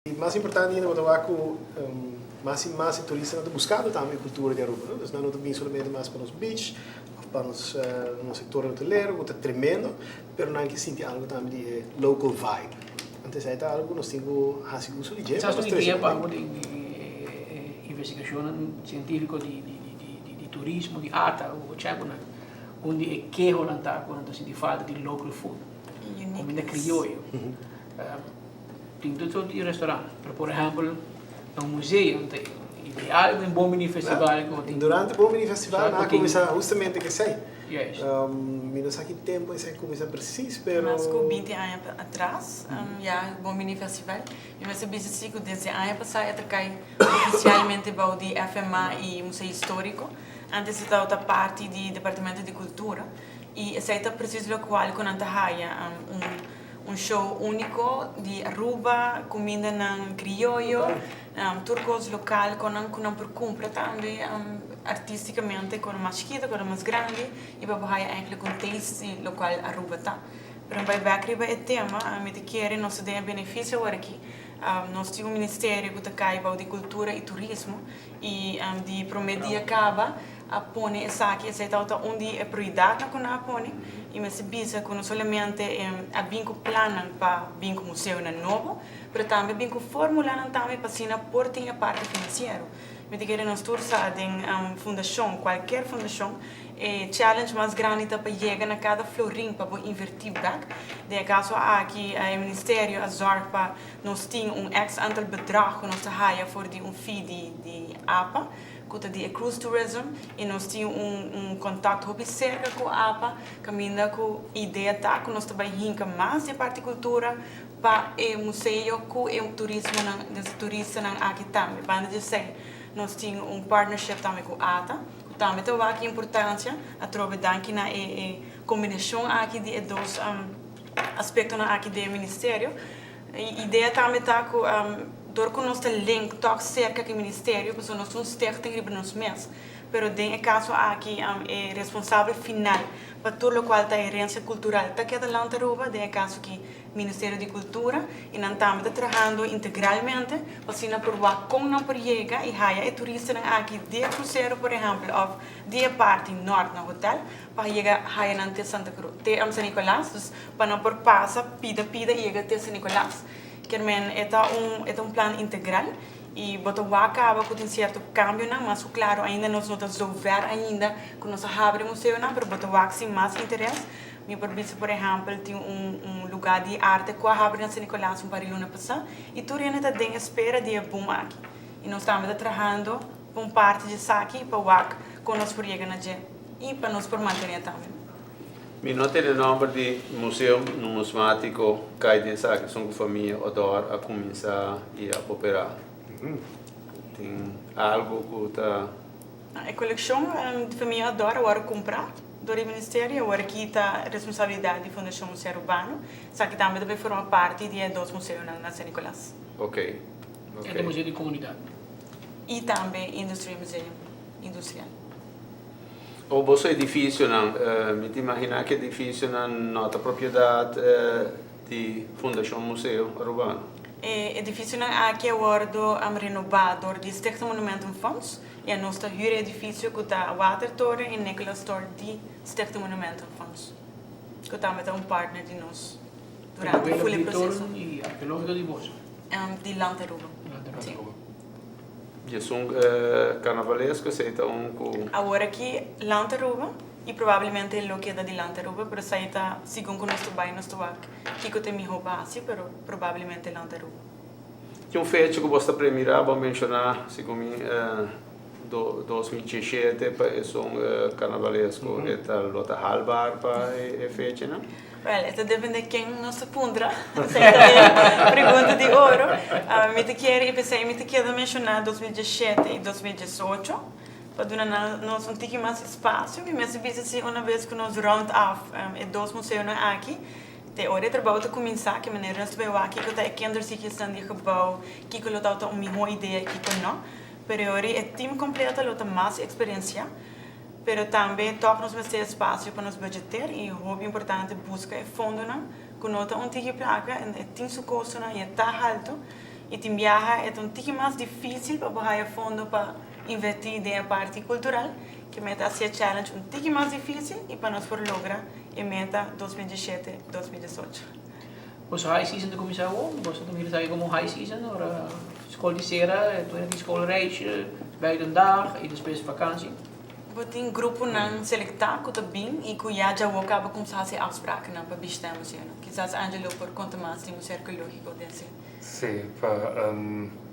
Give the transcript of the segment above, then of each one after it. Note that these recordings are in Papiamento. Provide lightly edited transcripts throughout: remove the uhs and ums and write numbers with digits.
Y mas importante ainda bo ta wak cu mas y mas e turistanan ta buscando tambe e cultura di Aruba, no? Dus nan no ta bin solamente mas pa nos beach of pa nos nos sector hotelero cu ta tremendo, pero nan ke sinti algo tambe di e local vibe. Anto esai ta algo cu nos tin cu haci uso di dje pa Esas nos un trece idea pa tambe. bo den e investigacionnan cientifico di turismo di ata o checonan un di e kehonan ta cu nan ta sinti falta di local food, comida crioyo. Tin tur sorto di restaurant, pero por ehempel na un museo ta ideal den Bon Bini Festival ku tin. Durante Bon Bini Festival nan a kuminsá hustamente ku esei. Juist. Mi no sa ki tempu esei a kuminsá presis, pero. Mas ku binti aña atras ya Bon Bini Festival. Mi mester bisa si ku desde aña pasá e ta kai ofisialmente bou di FMA i Museo Históriko. Antes e tabata parti di Departamento di Kultura i esei ta presis lokual ku nan ta haya un. Un show unico di Aruba, cumindanan crioyo, tur cos local con nan cu nan por cumpra tambe artisticamente con nan mas chikito, con nan mas grandi y pa bo haya eigenlijk un taste di locual Aruba ta. Pero bay bek riba e tema, mi ta kere nos ta den e beneficio awor aki, nos tin un ministerio cu ta cay bao di cultura y turismo y di prome dia caba a pone esaki, esei tabata un di e prioridadnan ku nan a pone i mester bisa ku no solamente a bin ku plannan pa bin ku museonan nobo, pero tambe a bin ku formulanan tambe pa asina por tin e parti finansiero. Mi ta kere nos tur sa den fundashon, kualkier fundashon, e challenge mas grandi ta pa yega na kada florin pa bo invertí bèk. Den e kaso aki e ministerio a zòrg pa nos tin un èks aantal bedrag ku nos ta haya for di un fee di apa. ku ta di e cruise tourism i nos tin un un kontakto hopi serka ku apa kaminda ku idea ta ku nos ta bai hinka mas di e parti kultura pa e museo ku e turismonan des turistanan aki tambe. Banda di esei nos tin un partnership tambe ku ata ku tambe ta wak importansia atrobe danki na e e kombinashon aki di e dos aspektonan aki den e ministerio. E idea tambe ta ku dor ku nos ta link tòg serka ku e ministerio, pasobra nos ta un stichting riba nos mes, pero den e kaso aki e responsabel final pa tur lokual ta herensia kultural ta keda Land Aruba, den e kaso aki Ministerio di Kultura, i nan tambe ta trahando integralmente pa asina por wak kon nan por yega i haya e turistanan aki di e krusero por ehèmpel òf di e parti nòrt na hotèl pa yega haya nan te Santa Cruz, te San Nicolas, dus pa nan por pasa pida pida y yega te San Nicolas. Kier men e ta un e ta un plan integral y bo ta wak caba cu tin cierto cambionan, mas cu claro ainda nos no ta zover ainda cu nos a habri museonan, pero bo ta wak sin mas interes. Mi por bisa por ehempel tin un un lugar di arte cu a habri na San Nicolas un par di luna pasa y tur hende ta den espera di e boom aki y nos tambe ta trahando pa un parti di esaki pa wak con nos por yega na dje y pa nos por mantene tambe. Mi no tene nomber di museo numismatico cay den esaki son cu famia Odor a cuminsa y a opera. Tin algo cu ta. E coleccion di famia Odor a worde cumpra door di ministerio y awor aki ta responsabilidad di Fundacion Museo Arubano. Esaki tambe ta bay forma parti di e dos museonan na San Nicolas. Ok, ok. E ta museo di comunidad. Y tambe Industry Museum, industrial. O boso edificionan, mi ta imagina cu edificionan no ta propiedad di Fundacion Museo Arubano. E edificionan aki a wordo renoba door di Stichting Monumenten Fonds y anos ta huur e edificio cu ta Watertoren y Nicolastoren di Stichting Monumenten Fonds, cu tambe ta un partner di nos durante full e proceso. Toren y arqueologico di boso? Di Land Aruba. Land Aruba. Si. Djesun carnavalesco esey ta un cu. Awor aki Land Aruba y probablemente lo keda di Land Aruba pero esey ta segun cu nos ta bay nos ta wak kico ta e miho pa haci pero probablemente Land Aruba. Ki un fecha cu bos ta premira bo a menciona segun mi 2017 pa esun carnavalesco e ta lo ta haalbaar pa e fechanan? Wel, e ta depende ken nos ta puntra. Esei ta e pregunta di oro. Mi ta kere i p'esei mi ta keda menshoná 2017 i 2018 pa duna nan nos un tiki mas espasio. Mi mester bisa si una bes ku nos round af e dos museonan aki, te ora e trabou ta kuminsá, ke manera nos ta bai wak kiko ta e kinderziekjesnan di e gebou, kiko lo tabata un mihó idea i kiko no. Pero e ora e team kompleto lo ta mas eksperensiá. Pero tambe tòg nos mester espasio pa nos budgeter i hopi importante buska e fondonan ku no ta un tiki plaka, e tin su kostonan i e ta haltu. Y tin biaha e ta un tiki mas dificil pa bo haya fondo pa inverti den e parti cultural, ke meta haci e challenge un tiki mas dificil y pa nos por logra e meta 2017, 2018. Boso high season ta cuminsa awor? Boso ta mira esaki como un high season ora scol di cera, tur hende tin schoolreisje, buitendag y despues vakantie? Bo tin gruponan selektá ku ta bin i ku ya djawo kaba kumsa hasi afsprakennan pa bishitá e museonan. Kisas Angelo por konta mas di Museo Arkeológiko den si. Sí, pa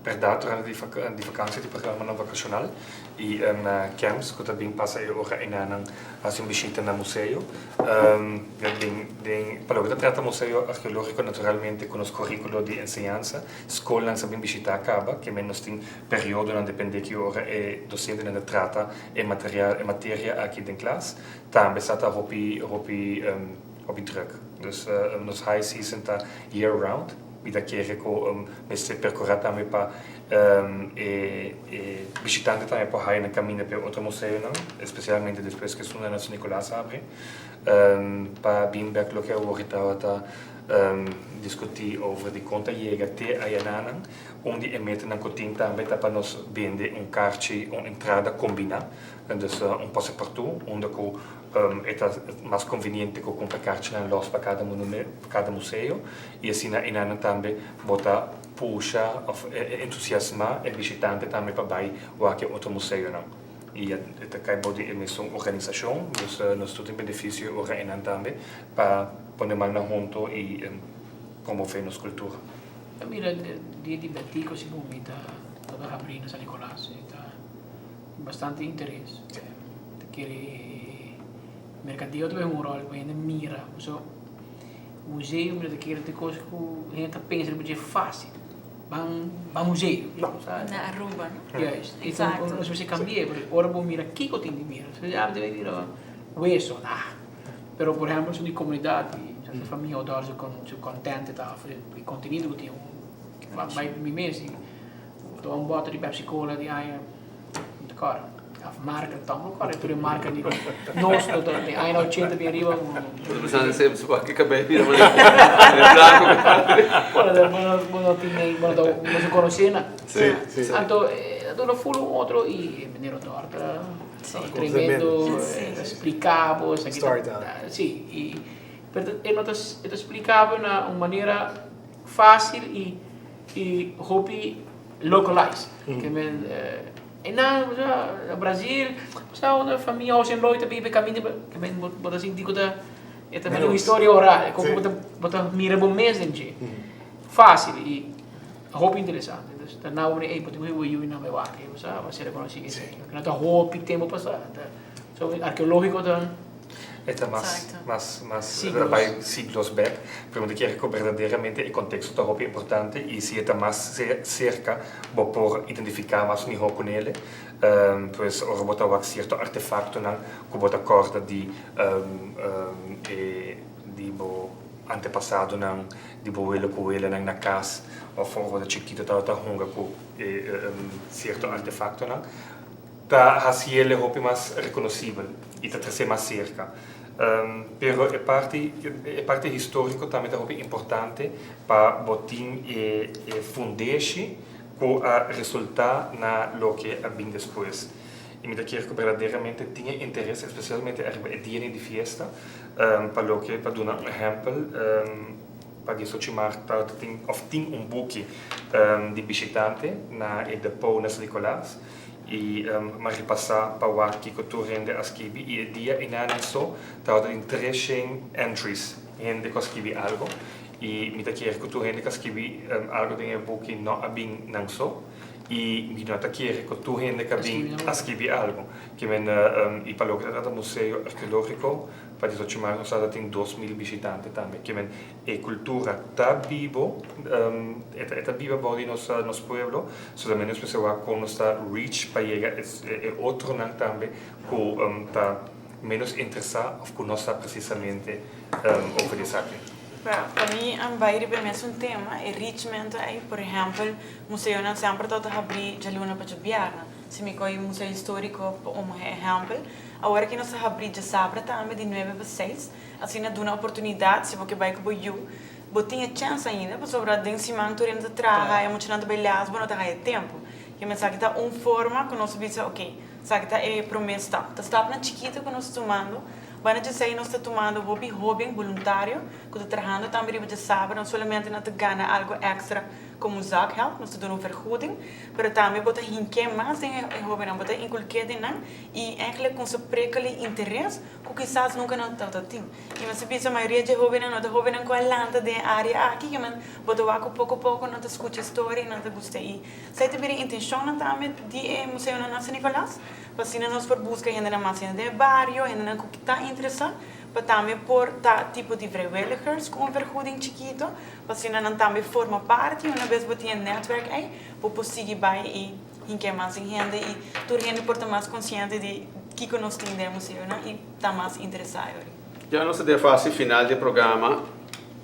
bèrdat durante di di vakansia di programanan vakashonal i camps ku ta bin pasa e ora enanan hasi un bishita na museo. Den den pa loke ta trata Museo Arkeológiko naturalmente ku nos kuríkulo di enseñansa skolnan sa bin bishitá kaba ke men nos tin periodonan depende ki ora e dosentenan ta trata e material e materia aki den klas tambe sa ta hopi hopi hopi druk. Dus nos high season ta year round. Mi ta kere ku mester perkurá tambe pa e e bishitante tambe por haya nan kaminda pa e otro museonan, espesialmente despues ku esun na San Nicolas habri, pa bin bek loke awor tabata diskutí over di kon ta yega te ayananan. Un di e metanan ku tin tambe ta pa nos bende un karchi, un entrada kombiná, dus un pasapartú unda ku e ta mas konveniente ku kumpra karchinan lòs pa kada kada museo i asina enanan tambe bo ta pusha òf entusiasmá e bishitante tambe pa bai wak e otro museonan. I e ta kai bou di e mesun organisashon, dus nos tur tin benefisio ora enan tambe pa pone mannan hunto i promové nos kultura. Ta mira dia di Betico si bo mi ta ta habri na San Nicolas e ta bastante interes. Ta kere e mercadeo ta bay hunga un rol pa hende mira pasobra museo mi ta kere ta cos cu hende ta pensa riba dje facil ban ban museo sa. Na Aruba no? Juist y nos mester cambia pasobra ora bo mira kico tin di mira ya bo ta bay mira weso nah. Pero por ehempel su di comunidad y su famia odor su su contente ta of e contenido cu tin bai mi mes y toma un boter di Pepsi Cola di aña no ta cora of marca tampoco cora tur e marca di nos no ta di aña ochenta bien riba Bo ta pensando su baki cabey bira manera blanco. Bueno bo no tin bo no ta conoce nan. Anto ta duna full un otro y e meneer Odor ta Tremendo, e ta splica bo esaki ta, si, y pero e no ta, e ta splica bo na un manera facil y y hopi localized, ke men e nan na Brazil sa unda famia Hossenloy ta biba e caminda ke men bo ta sinti ku ta e ta un historia oral, como bo ta bo ta mira bo mes den dje, facil y Hopi interesante. Dus ta na uni ey bo tin cu yu nan bay wak ey bo sa bo a ser reconoci esey. Loke no ta hopi tempo pasa. Ta so arkeologico ta. E ta mas mas mas bay siglos bek. Pero mi ta kere cu berdaderamente e contexto ta hopi importante y si e ta mas cerca bo por identifica mas miho cu nele. Pues ora bo ta wak cierto artefactonan cu bo ta corda di e di bo antepasadonan di bo welo ku welanan na kas òf ora bo ta chikito tabata hunga ku e sierto artefaktonan ta hasiel e hopi mas rekonosibel i ta tresé mas serka. Pero e parti e parti históriko tambe ta hopi importante pa bo tin e e fundeshi ku a resultá na loke a bin despues. I mi ta kere ku berdaderamente tin e interes espesialmente ariba e dianan di fiesta pa loke pa duna un ehèmpel pa diesocho mart ta tin òf tin un buki di bishitante na e depot na San Nicolas i mi a repasá pa wak kiko tur hende a skibi i e dia enanan so tabata tin treshen entries hende ku a skibi algo i mi ta kere ku tur hende ku a skibi algo den e buki no a bin nan so. I mi no ta kere ku tur hende ka bin a skibi algu. Ke men i pa loke ta trata Museo Arkeológiko, pa diesocho maart nos tabata tin 2000 bishitante tambe. Ke men e kultura ta bibo, e ta e ta biba bou di nos nos pueblo, solamente nos mester wak kon nos ta reach pa yega e otronan tambe ku ta ménos interesá òf ku no sa presisamente over di esaki. Pa mi a bai riba e mesun tema, e reachmento ei, por ehèmpel, Museonan semper tabata habrí djaluna pa djabièrnè. Si mi kohe Museo Históriko pa un ehèmpel, awor aki nos ta habrí djasabra tambe di nuebe pa seis. Asina duna oportunidat si bo ke bai ku bo yu. Bo tin e chèns ainda pasobra den siman tur hende ta traha, e muchanan ta bai les, bo no ta haya tempu. Ke men esaki ta un forma ku nos ta bisa ok, esaki ta e promé stap. Ta stapnan chikitu ku nos ta tumando. Banda dje esei nos ta tumando hopi hóben boluntario ku ta trahando tambe riba djasabra, no solamente nan ta gana algu èkstra komo zakgeld, nos ta duna un vergoeding, pero tambe bo ta hink'é mas den e hóbennan, bo ta inkulk'é den nan i èinklik kumsa prikkel e interes ku kisas nunka nan tabata tin. I mester bisa mayoria dje hóbennan no ta hóbennan ku a lanta den e área aki, ke men bo ta wak ku poko poko nan ta skucha e storia i nan ta gusta i esei ta bira e intenshonnan tambe di e museonan na San Nicolas, pa asina nos por buska hendenan mas hende den e bario, hendenan ku ta interesá pa tambe por ta tipo di vrijwilligers ku un vergoeding chikito, pa asina nan tambe forma parti, una bes bo tin e nètwèrk ei bo por sigui bai i hinkia mas den hende i tur hende por ta mas konsiente di kiko nos tin den e museonan i ta mas interesá ori. Ya nos ta den fase final di e programa.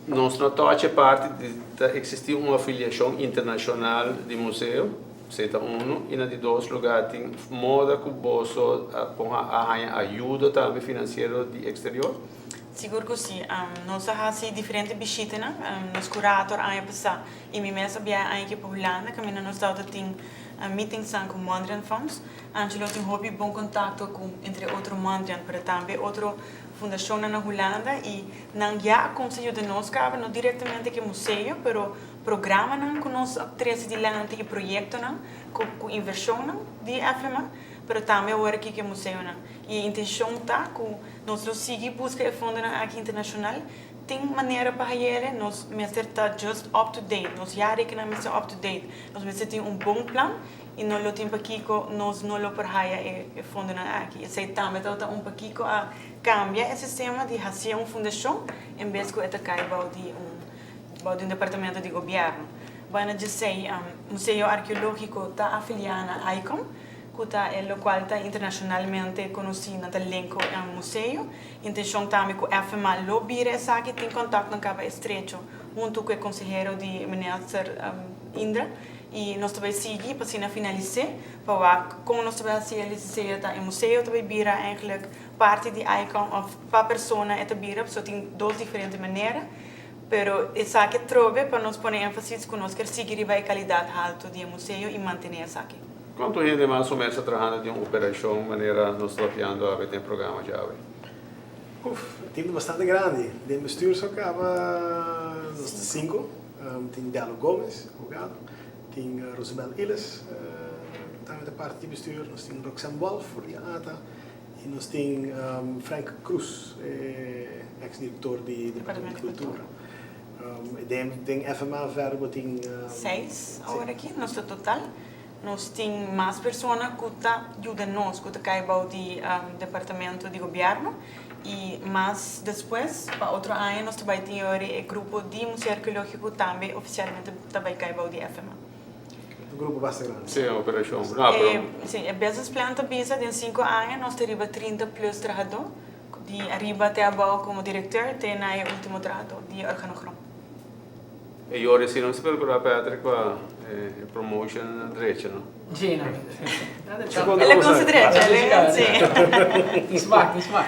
Nos no tochi e parti di ta existi un afiliacion internacional di museo, esey ta uno, y na di dos lugar tin moda cu boso a pon a haña ayudo tambe financiero di exterior? Sigur cu si. Nos a haci diferente bishitanan. Nos curator aña pasa y mi mes a biaha aña aki pa Hulanda caminda nos tabata tin meetingsnan cu Mondriaan Fonds. Angelo tin hopi bon contacto cu entre otro Mondriaan pero tambe otro fundacionnan na Hulanda y nan ya a cuminsa yuda nos caba, no directamente cu e museo pero programanan cu nos a trece dilanti y proyectonan cu cu inversionnan di FMA pero tambe awor aki cu e museonan. Y e intencion ta cu nos lo sigui busca e fondonan aki internacional. Tin manera pa hayele, nos mester ta just up to date, nos jaarrekening mester up to date, nos mester tin un bon plan y no lo tin pakico nos no lo por haya e fondonan aki. Esey tambe tabata un pakico a cambia e sistema di hacié un fundacion en bes cu e ta cay bao di un bao di un departamento di gobierno. Banda djesey Museo Arqueologico ta afilia na ICOM cu ta e locual ta internacionalmente conoci nan ta link cu e museo. Intencion tambe cu FMA lo bira esaki tin contactnan caba estrecho hunto cu e consehero di minister Indra. I nos ta bai sigui pa asina finalis'é pa wak kon nos ta bai hasi el sea ta e museo ta bai bira eigenlijk parti di ICOM òf pa persona e ta bira pasobra tin dos diferente manera pero esaki atrobe pa nos pone énfasis ku nos kier sigui riba e kalidat haltu di e museo i mantené esaki. Kuantu hende mas o menos ta trahando den un operashon manera nos ta papiando awe den e programa djawe? Uf, e tim ta bastante grandi. Den bestuur so kaba nos ta sinku. Tin Dello Gomez, abogado, tin Rosabel Illes, tambe ta parti di bestuur, nos tin Roxanne Wolff for di ata y nos tin Frank Cruz, e ex director di Departamento di Cultura. Den FMA verder bo tin. Seis awor aki, nos ta total. Nos tin mas persona cu ta yuda nos, cu ta cay bao di Departamento di Gobierno y mas despues, pa otro aña, nos ta bay tin yori e grupo di Museo Arqueologico tambe oficialmente ta bay cay bao di FMA. Un grupo basta grandi. Sí, un operacion. No, pero. Sí, e business plan ta bisa den cinco aña nos ta riba 30 plus trahador, di ariba te abao como directeur te na e ultimo trahador di organogram. E yori si no se percura Patrick pa e promotion drecha no. Si no. El a cuminsa drecha, el si. Tin smak, tin smak.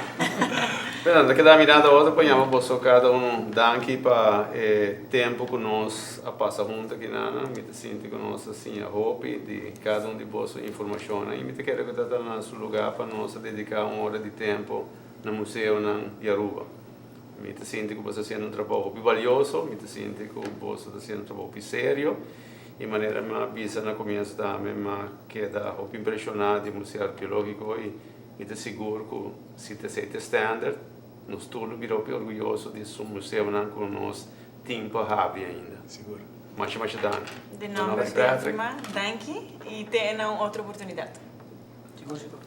Bueno, ta keda mirando otro pa yama boso cada uno danki pa e tempo cu nos a pasa hunto aki nana. Mi ta sinti cu nos a siña hopi di cada un di boso informacionnan y mi ta kere cu ta ta na su lugar pa nos a dedica un ora di tempo na museonan di Aruba. Mi ta sinti ku boso ta hasiendo un trabou hopi balioso, mi ta sinti ku boso ta hasiendo un trabou hopi serio i manera mi a bisa na komienso tambe mi a keda hopi impreshoná di Museo Arkeológiko i mi ta sigur ku si ta esei ta e standard nos tur lo bira hopi orguyoso di esun museonan ku nos tin pa habri ainda. Sigur. Masha masha danki. Di nomber di Fatima, danki i te na un otro oportunidat. Sigur sigur.